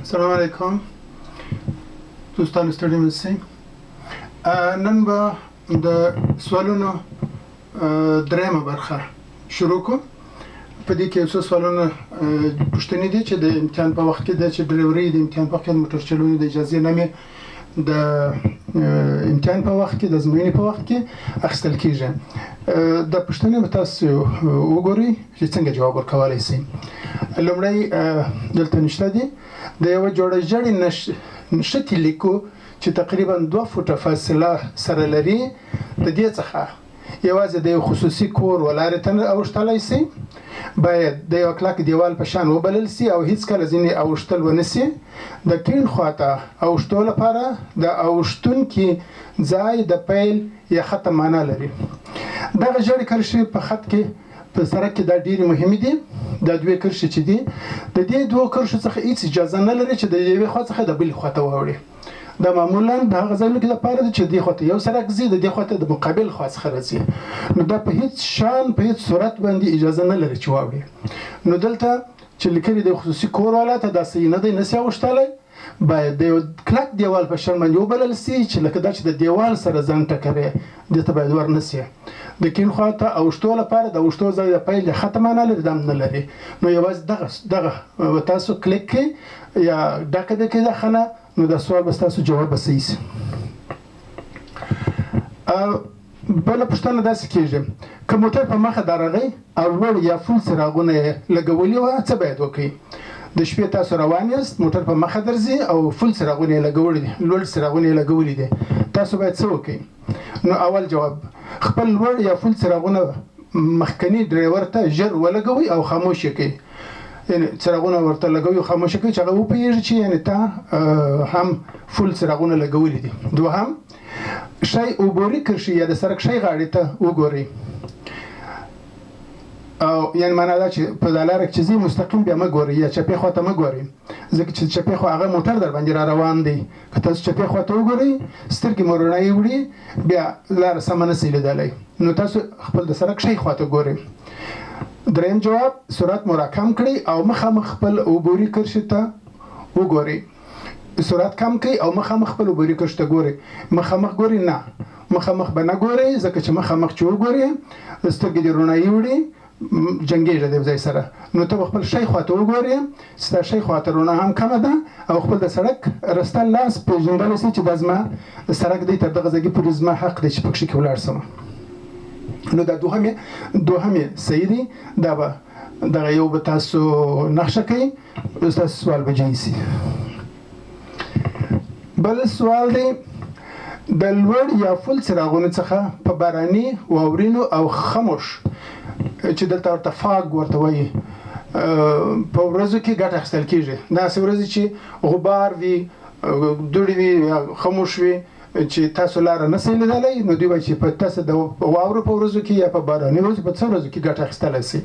السلام علیکم دوستانو، ستړي مه. نن به د سوالونو درېیمه برخه شروع کوم. په دې کې یو څو سوالونه، پوښتنې دي چې د امتحان په وخت کې د چې ډریوري د امتحان په وخت کې، د موټر چلونې د اجازې نامې د امتحان په وخت کې، د ازموینې په وخت کې اخیستل کیږي. د پوښتنې به تاسو وګورئ چې څنګه جواب ورکولی شئ. لومړی دلته نشته دي: د یوه جوړجاړي نښتې لیکو چې تقریبا 2 فوټه فاصله سره لري، د دې څخه یوازې د یو خصوصي کور ولارې ته اوښتلی شي، باید د یو کلک دیوال په شان وبلل شي او هیڅکله ځینې اوښتل ونه شي. د کیڼ خواته اوښتو لپاره د اوښتونکي ځای د پیل یا ختم معنا لري. دغه ژړې کرښې په خط کې، په سرک کې، دا ډېرې مهمې دي. دا دوې کرښې چې دي، د دې دوو کرښو څخه هیڅ اجازه نه لري چې د یوې خوا څخه د بلې خوا ته واوړي. دا معمولا د هغه ځایونو کې لپاره دي چې دې خواته یو سرک ځي، د دې خواته د مقابل خوا څخه راځي، نو دا په هیڅ شان، په هیڅ صورت باندې اجازه نه لري چې واوړي. نو دلته چې لیکلي د خصوصي کور والا ته، دا صحیح نه دی، نسی اوښتلی. باید د یو کلک دیوال په شان باندې وبلل سي چې لکه دا چې د دیوال سره ځان ټکرې، دې ته باید ور نه سي. د کیڼ خوا ته اوښتو لپاره د اوښتو ځای د پیل یا ختم معنا لري، دا هم نه لري. نو یوازې دغه تاسو کلیک کړئ یا ډکه به کړئ دا خانه، نو دا سوال به ستاسو جواب به صحیح سي. بله پوښتنه داسې کېږي: که موټر په مخه درغی او لوړ یا full څراغونه یې لګولي وه، څه باید وکړئ؟ د شپې تاسو روان یاست، موټر په مخه درځي او full څراغونه یې لګولي دي، لوړ څراغونه یې لګولي دي، تاسو باید څه وکړئ؟ نو اول جواب: خپل لوړ یا full څراغونه مخکني ډرایور ته ژر ولګوئ او خاموش یې کړئ. یعنی څراغونه ورته لګوي، خاموش کړئ چې هغه وپوهېږي چې یعنی تا هم full څراغونه لګولي دي. دوهم، ښی عبوري کرښې یا د سرک ښی غاړې ته وګورئ او یعنی معنا دا چې په دا لاره کې چې ځئ، مستقیم بیا مه ګورئ یا چپې خواته مه ګورئ، ځکه چې چپې خوا هغه موټر در باندې را روان دی. که تاسو چپې خواته وګورئ، سترګې مو رڼایي وړي، بیا لاره سمه نه سئ لیدلی. نو تاسو خپل د سرک ښی خواته ګورئ. دریم جواب: سرعت مو راکم کړئ او مخامخ خپل عبوري کرښې ته وګورئ. سرعت کم کړئ او مخامخ خپل عبوري کرښې ته ګورئ. مخامخ ګورئ؟ نه، مخامخ به نه ګورئ، ځکه چې مخامخ چې وګورئ، سترګې دې رڼایي وړي، جنګېږي د ځای سره. نو ته به خپل ښی خواته وګورې، ستا ښی خواته رڼا هم کمه ده او خپل د سړک رسته لاس پېژندلی سي چې دا زما سړک دی، تر دغه ځای پورې زما حق دی چې پکښې کې ولاړ سم. نو دا دوهمې صحیح دی. دا به دغه یو به تاسو نقشه کوي، ستاسو سوال به جواب سي. بل سوال دی: د لوړ یا full څراغونو څخه په باراني، واورینو او خموش، چې دلته ورته fog ورته وایي، په ورځو کې ګټه اخیستل کیږي. داسې ورځې چې غبار وي، دوړې وي یا خموش وي چې تاسو لاره نه سئ لیدلی، نو دوی وایي چې په تاسو د واورو په ورځو کې یا په باراني ورځو، په څه ورځو کې ګټه اخیستلی سئ؟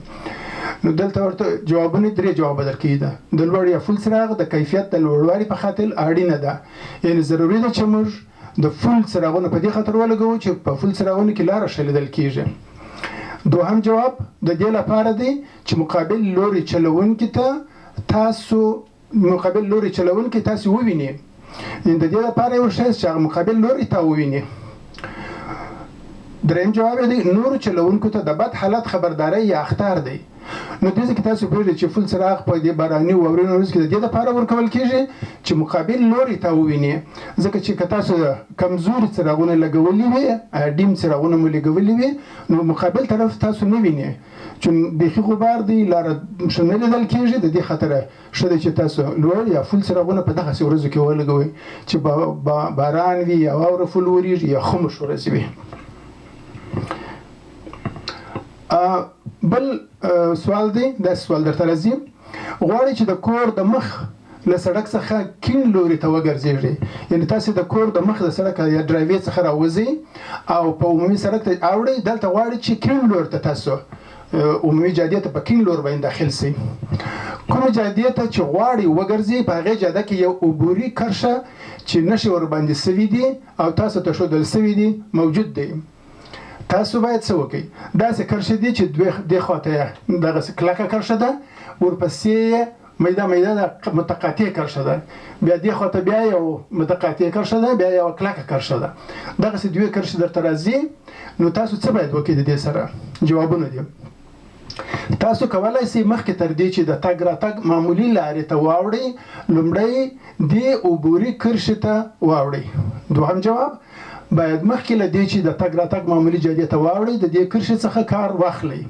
نو دلته ورته جوابونه، درې جوابه درکوي. ده د لوړ یا full څراغ د کیفیت د لوړوالي په خاطر اړینه ده، یعنی ضروري ده چې موږ د full څراغونه په دې خاطر ولګوو چې په full څراغونو کې لاره ښه لیدل کیږي. دوهم جواب: د دې لپاره دی چې مقابل لوري چلوونکي تاسو وویني، یعنی د دې لپاره یو شی چې هغه مقابل لوري ته وویني. دریم جواب دی: نورو چلوونکو ته د بد حالت خبرداری یا اخطار دی. نو دې ځکه تاسو پوهیږئ چې full څراغ په دې باراني واورینو ورځو کې د دې لپاره ورکول کیږي چې مقابل لوري ته وویني، ځکه چې که تاسو کمزوري څراغونه لګولي وي، dim څراغونه مو لګولي وي، نو مقابل طرف تاسو نه ویني، چې بیخي غبار دی، لاره ښه نه لیدل کیږي. د دې خاطر ښه دی چې تاسو لوړ یا full څراغونه په دغسې ورځو کې ولګوئ چې باران وي یا واوره full وریږي یا خموش ورځې وي. بل سوال دی، دا سوال درته راځي: غواړئ چې د کور د مخ له سړک څخه کیڼ لوري ته وګرځېږئ، یعنی تاسو د کور د مخ د سړک یا driveway څخه راوځئ او په عمومي سړک ته اوړئ، دلته غواړئ چې کیڼ لور ته تاسو عمومي جادې ته په کیڼ لور باندې داخل سئ. کومې جادې ته چې غواړئ وګرځئ، په هغې جاده کې یو عبوري کرښه چې نښې ورباندې سوي دي او تاسو ته ښودل سوي دي، موجود دی. تاسو باید څه وکړئ؟ داسې کرښې دي چې دوې دې خواته یې دغسې کلکه کرښه ده، ورپسې یې میده میده ده، متقاطع کرښه ده، بیا دې خواته بیا یو متقاطع کرښه ده، بیا یوه کلکه کرښه ده. دغسې دوې کرښې درته راځي، نو تاسو څه باید وکړئ؟ د دې سره جوابونه دي. تاسو کولای شئ مخکې تر دې چې د تګ راتګ معمولي لارې ته واوړئ، لومړی دې عبوري کرښې ته واوړئ. دوهم جواب، باید مخکې له دې چې د تګ راتګ معمولي جادې ته واوړئ، د دې کرښې څخه کار واخلئ.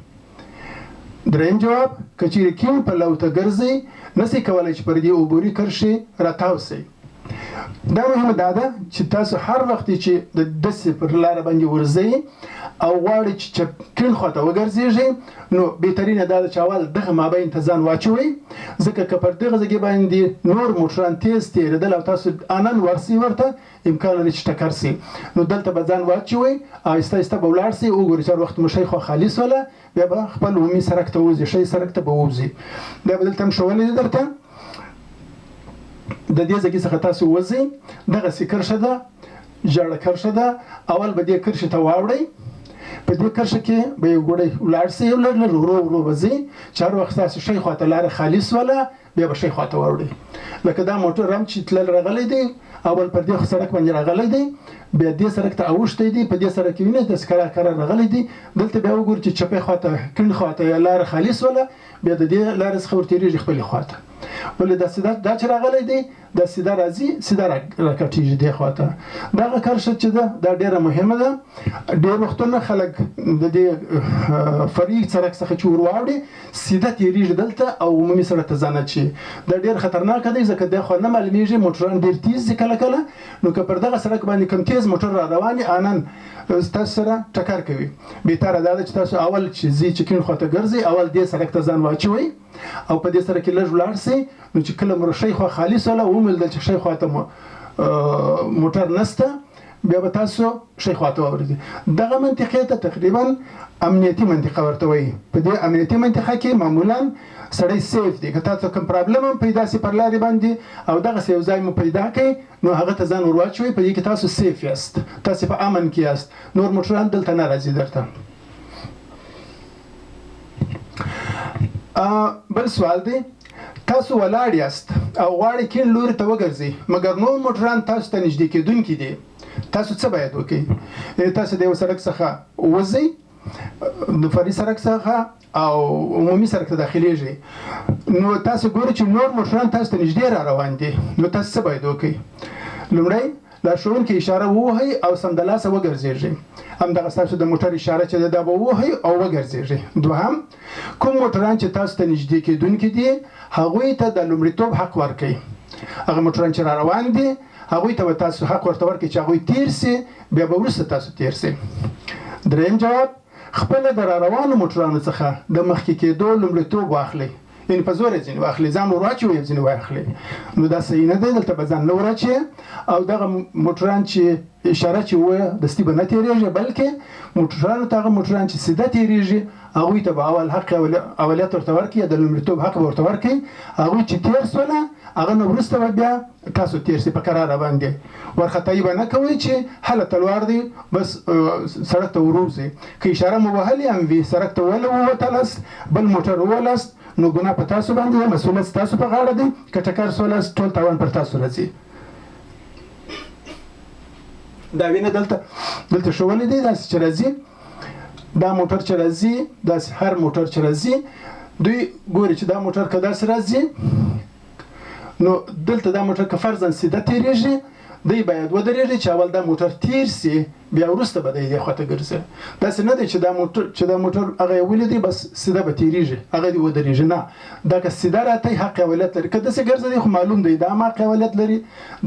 دریم جواب، که چیرې کیڼ پلو ته ګرځئ، نشئ کولای چې پر دې عبوري کرښې راتاو شئ. دا مهمه دا ده چې تاسو هر وخت چې د داسې پر لاره باندې ورځئ او غواړئ چې چپ کیڼ خواته وګرځېږئ، نو بهترینه دا ده چې اول دغه مابین ته ځان واچوئ، ځکه که پر دغه ځای باندې نور موټران تیز تېرېدل او تاسو انن ورسئ ورته، امکان لري چې ټکر شئ. نو دلته به ځان واچوئ، آهسته آهسته به ولاړ شئ، وګورئ چې هر وخت مو ښی خوا خالي شوله، بیا به خپل عمومي سرک ته ووځئ، ښی سرک ته به ووځئ. دا به دلته هم ښوولی دی درته. د دې ځای څخه تاسو وځئ، دغسې کرښه ده، ژړه کرښه ده، اول به دې کرښې ته واوړئ، په دې کرښه کې به یو ګوړی ولاړ شئ، یو لږ لږ ورو ورو به ځئ، چې هر وخت ستاسو ښی خواته لاره خالي شوله، بیا به ښی خواته واوړئ. لکه دا موټر هم چې تلل راغلی دی، اول پر دې سړک باندې راغلی دی، بیا دې سړک ته اوښتی دی، په دې سړک کې وینئ داسې کرار کرار راغلی دی. دلته بیا وګورئ چې چپې خواته کیڼ خواته یې لاره خالي شوله، بیا د دې لارې څخه ورتېرېږي خپلې خواته. ولې دا سیده دا چې راغلی دی، دا سیده راځي، سیده راکټېږي دې خواته. دغه کرښه چې ده دا ډېره مهمه ده. ډېر وختونه خلک د دې فرعي سړک څخه چې ور واوړي، سیده تېرېږي دلته او عمومي سړک ته ځان اچوي. دا ډېر خطرناک دی، ځکه دا خوا نه معلومېږي، موټران ډېر تیز دي کله کله. نو که پر دغه سړک باندې کوم تیز موټر را روان وي، انن ستاسو سره ټکر کوي. بهتره دا ده چې تاسو اول چې ځئ، چې کیڼ خواته ګرځئ، اول دې سړک ته ځان واچوئ او په دې سره کې لږ ولاړ شئ. نو چې کله مو ښی خوا خالي شوله، ومولیدل چې ښی خواته مو موټر نشته، بیا به تاسو ښی خواته واورېږئ. دغه منطقې ته تقریبا امنیتي منطقه ورته وایي. په دې امنیتي منطقه کې معمولا سړی سیف دی. که تاسو کوم پرابلم هم پیدا شي پر لارې باندې او دغسې یو ځای مو پیدا کړئ، نو هغه ته ځان ور واچوئ، په دې کې تاسو سیف یاست، تاسو په امن کې یاست، نور موټران دلته نه راځي درته. بل سوال دی، تاسو ولاړ یاست او غواړئ کیڼ لوري ته وګرځئ، مګر نور موټران تاسو ته نږدې کېدونکي دي، تاسو څه باید وکړئ؟ یعنې تاسو د یو سړک څخه وځئ، د فرعي سړک څخه او عمومي سړک ته داخليږئ، نو تاسو ګورئ چې نور موټران تاسو ته نږدې را روان دي، نو تاسو څه باید وکړئ؟ لومړی، لارښوونکي اشاره ووهئ او سمدلاسه وګرځېږئ. همدغه ستاسو د موټر اشاره چې ده دا به ووهئ او وګرځېږئ. دوهم، کوم موټران چې تاسو ته نږدې کېدونکي دي، هغوی ته د لومړیتوب حق ورکړئ. هغه موټران چې را روان دي، هغوی ته به تاسو حق ورته ورکړئ چې هغوی تیر شي، بیا به وروسته تاسو تیر شئ. دریم جواب، خپله د را روانو موټرانو څخه د مخکې کېدو لومړیتوب واخلئ. یعنې په زوره ځینې واخلي، ځان ور واچوي او ځینې واخلي، نو دا صحیح نه دی، دلته به ځان نه وراچوي. او دغه موټران چې اشاره چې ووایه دستي به نه تېرېږي، بلکې موټرانو ته هغه موټران چې سیده تېرېږي، هغوی ته به اول حق اولیت ورته ورکړي، یا د لومړیتوب حق به ورته ورکړي. هغوی چې تېر شوله، هغه نه وروسته به بیا تاسو تېر شئ په کراره باندې. وارخطایي به نه کوئ چې هله تلوار دی، بس سړک ته وروځئ. که اشاره مو وهلې هم وي، سړک ته ولې ووتلاست، بل موټر وولاست، نو ګناه په تاسو باندې ده، مسؤلیت ستاسو په غاړه دی. که ټکر سولاست، ټول تاوان پر تاسو راځي. دا وینه دلته دلته ښوولی دی، داسې چې راځي دا موټر چې راځي، داسې هر موټر چې راځي، دوی ګوري چې دا موټر که داسې راځي، نو دلته دا موټر که فرضاً سیده تېرېږي، دی باید ودرېږي چې اول دا موټر تیر شي، بیا وروسته به دی دې خواته ګرځي. داسې نه دی چې دا موټر چې دا موټر هغه یې ولیدی، بس سیده به تېرېږي، هغه دې ودرېږي. نه، دا که سیده راتی حق اولیت لري، که داسې ګرځي خو معلوم دی دا هم حق اولیت لري،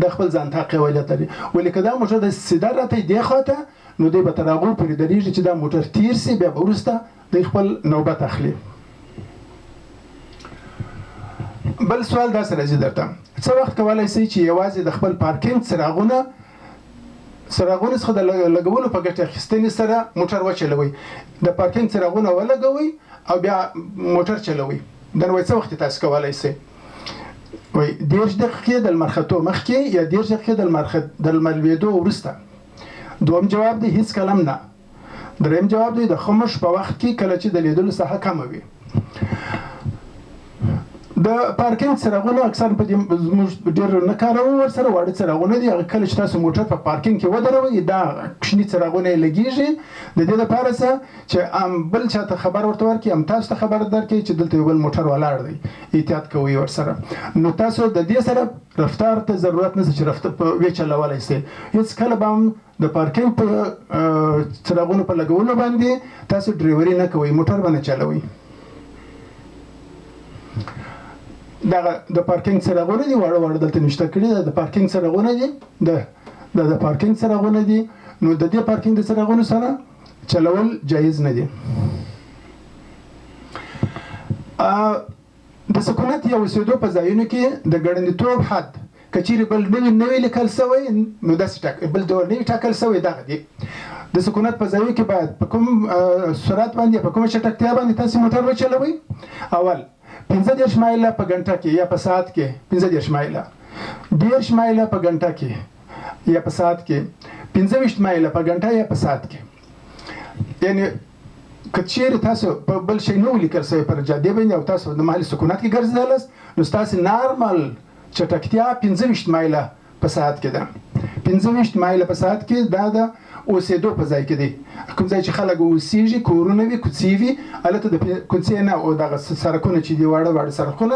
دا خپل ځان ته حق اولیت لري. ولې که دا موټر داسې سیده راتی دې خواته، نو دی به تر هغو پورې درېږي چې دا موټر تیر شي، بیا به وروسته دی خپل نوبت اخلي. بل سوال داسې راځي درته، څه وخت کولای شئ چې یوازې د خپل پارکینګ څراغونه څراغونو څخه د لګولو په ګټې اخیستنې سره موټر وچلوئ؟ د پارکینګ څراغونه ولګوئ او بیا موټر چلوئ. دا نو وایي څه وخت تاسو کولای شئ؟ وایي 30 دقیقې د لمر ختو مخکې یا 30 دقیقې د لمر لوېدو وروسته. دوم جواب دی هیڅ کله هم نه. دریم جواب دی د خمش په وخت کې، کله چې د لیدلو ساحه کمه وي. د پارکینګ څراغونه اکثر په دې زموږ ډېر نه کاروو، ورسره واړه څراغونه دي. هغه کله چې تاسو موټر په پارکینګ کې ودروئ، دا کوچني څراغونه یې لګیږي، د دې لپاره څه چې هم بل چاته خبر ورته ورکړي، هم تاسو ته خبر درکړي چې دلته یو بل موټر ولاړ دی، احتیاط کوئ ورسره. نو تاسو د دې سره رفتار ته ضرورت نشته چې رفتار په وی چلولی شئ. هیڅ کله به هم د پارکینګ په څراغونو په لګولو باندې تاسو ډریوري نه کوئ، موټر به نه چلوئ. دغه د پارکینګ څراغونه دي، واړه واړه دلته نشته کړي، دا د پارکینګ څراغونه دي، د د پارکینګ څراغونه دي. نو د دې پارکینګ د څراغونو سره چلول جایز نه دي. د سکونت یا اوسېدو په ځایونو کې د ګړندیتوب حد که چیرې بل نوی نه وي لیکل شوی، نو داسې ټاک بل ډول نه وي ټاکل شوی، دغه دی. د سکونت په ځایو کې باید په کوم سرعت باندې، په کومه چټکتیا باندې تاسو موټر وچلوئ؟ اول 35 مایله په ګنټه کې یا په ساعت کې، 35 مایله، 30 مایله په ګنټه کې یا په ساعت کې، 25 مایله په ګنټه یا په ساعت کې. یعنی که چیرې تاسو په بل شي نه ولیکل شوی پر جادې باندې او تاسو د محل سکونت کې ګرځېدلاست، نو ستاسو نارمل چټکتیا 25 مایله په ساعت کې ده. 25 مایله په ساعت کې دا د اوسېدو په ځای کې دی، کوم ځای چې خلک اوسېږي، کورونه وي، کوڅې وي، هلته د کوڅې نه او دغه سړکونه چې دي، واړه واړه سړکونه،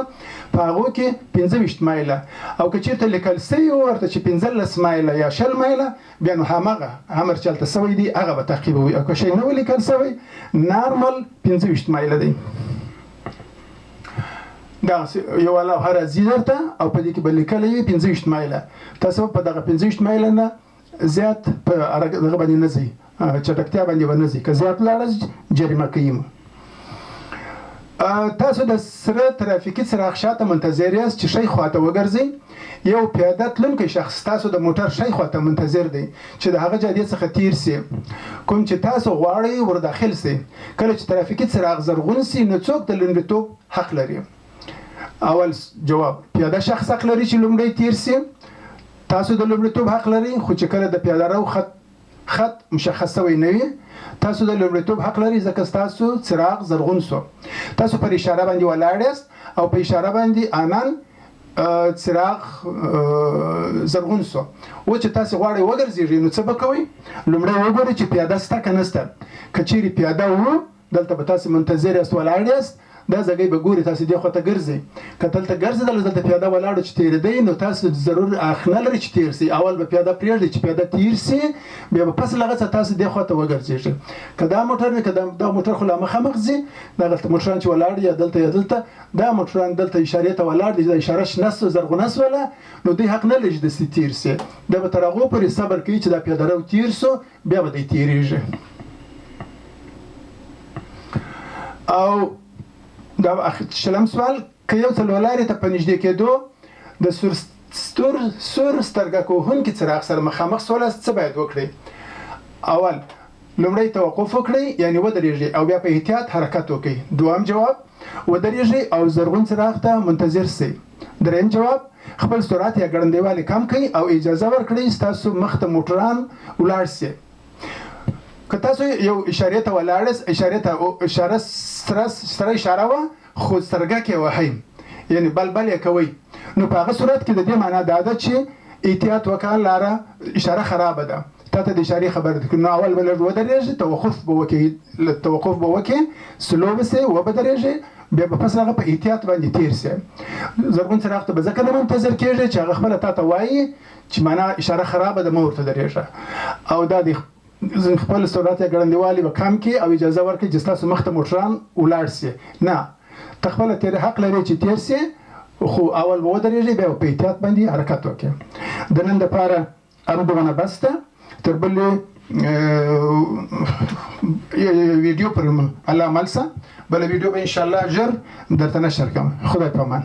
په هغو کې 25 مایله. او که چېرته لیکل شوي ورته چې 15 مایله یا 20 مایله، بیا نو هماغه امر چې هلته سوی دی هغه به تعقیبوي. او که شی نه ولیکل شوی، نارمل 25 مایله دی. دا یو لوحه راځي درته او په دې کې به لیکلی وي 25 مایله. تاسو په دغه 25 مایله نه زیات په دغه باندې نه ځئ، چټکتیا باندې به نه ځئ. که زیات لاړاست، جریمه کوي مو. تاسو د سره ترافیکي څراغ شاته منتظر یاست چې ښی خواته وګرځئ. یو پیاده تلونکی شخص تاسو د موټر ښی خواته منتظر دی چې د هغه جادې څخه تیر سي کوم چې تاسو غواړئ ور داخل سئ. کله چې ترافیکي څراغ زرغون سي، نو څوک د لومړیتوب حق لري؟ اول جواب، پیاده شخص حق لري چې لومړی تیر سي. تاسو د لومړیتوب حق لرئ، خو چې کله د پیاده رو خط مشخص شوی نه وي، تاسو د لومړیتوب حق لرئ، ځکه ستاسو څراغ زرغون سو. تاسو پر اشاره باندې ولاړ یاست او په اشاره باندې آنن څراغ زرغون سو و چې تاسو غواړئ وګرځیږئ، نو څه به کوئ؟ لومړی وګورئ چې پیاده سته که نسته. که چیرې پیاده وو، دلته به تاسو منتظر یاست، ولاړ یاست، دا ځای به ګوري تاسو دې خواته ګرځئ. که دلته ګرځېدل، دلته پیاده ولاړو چې تېرېدی، نو تاسو ضرور حق نه لرئ چې تېر سئ. اول به پیاده پرېږدئ چې پیاده تېر سي، بیا به پس له هغه څخه تاسو دې خواته وګرځېږئ. که دا موټر وي، که دا موټر خو لا مخامخ ځي، دغلته موټران چې ولاړ یا دلته یا دلته، دا موټران دلته اشارې ته ولاړ دي، دا اشاره شنه سوه، زرغونه سوله، نو دوی حق نه لري چې داسې تېر سي. دا به تر هغو پورې صبر کوي چې دا پیاده رو تېر سو، بیا به دی تېرېږي. او دا شلم سوال، که یو څلورلارې ته په نږدې کېدو د سور ستور سور سترګک وهونکي څراغ سره مخامخ سولاست، څه باید وکړئ؟ اول، لومړی توقف وکړئ، یعنی ودرېږئ او بیا په احتیاط حرکت وکړئ. دوهم جواب، ودرېږئ او زرغون څراغ ته منتظر سئ. دریم جواب، خپل سرعت یا ګړندیوالی کم کړئ او اجازه ورکړئ ستاسو مخ ته موټران ولاړ سي. که تاسو یو اشارې ته ولاړ یاست، اشارې ته اشاره سره سره اشاره وه، خو سترګک یې وهئ، یعنی بل بل یې کوئ، نو په هغه صورت کې د دې معنا دا ده چې احتیاط وکړه، لاره اشاره خرابه ده، تا ته د اشارې خبر ده. نو اول به لږ ودرېږي، توقف به وکړي، توقف به وکړي، سلو به سي، وبه درېږي، بیا به پس هغه په احتیاط باندې تیر سي. زرغون څراغ ته به ځکه نه منتظر کېږي چې هغه خپله تا ته وایي چې معنا اشاره خرابه ده، مه ورته درېږه. او دا د خپل سرعت یا ګړندیوالی به کم کړي او اجازه ورکړي چې ستاسو مخ ته موټران ولاړ سي. نه، ته خپله تیر حق لرې چې تیر سي، خو اول به ودرېږي، بیا به په احتیاط باندې حرکت وکړي. د نن دپاره هم دونه بس ده. تر بلې ویډیو پر الله مل سه. بله ویډیو به انشاءالله ژر درته نشر کوم. خدای په امان.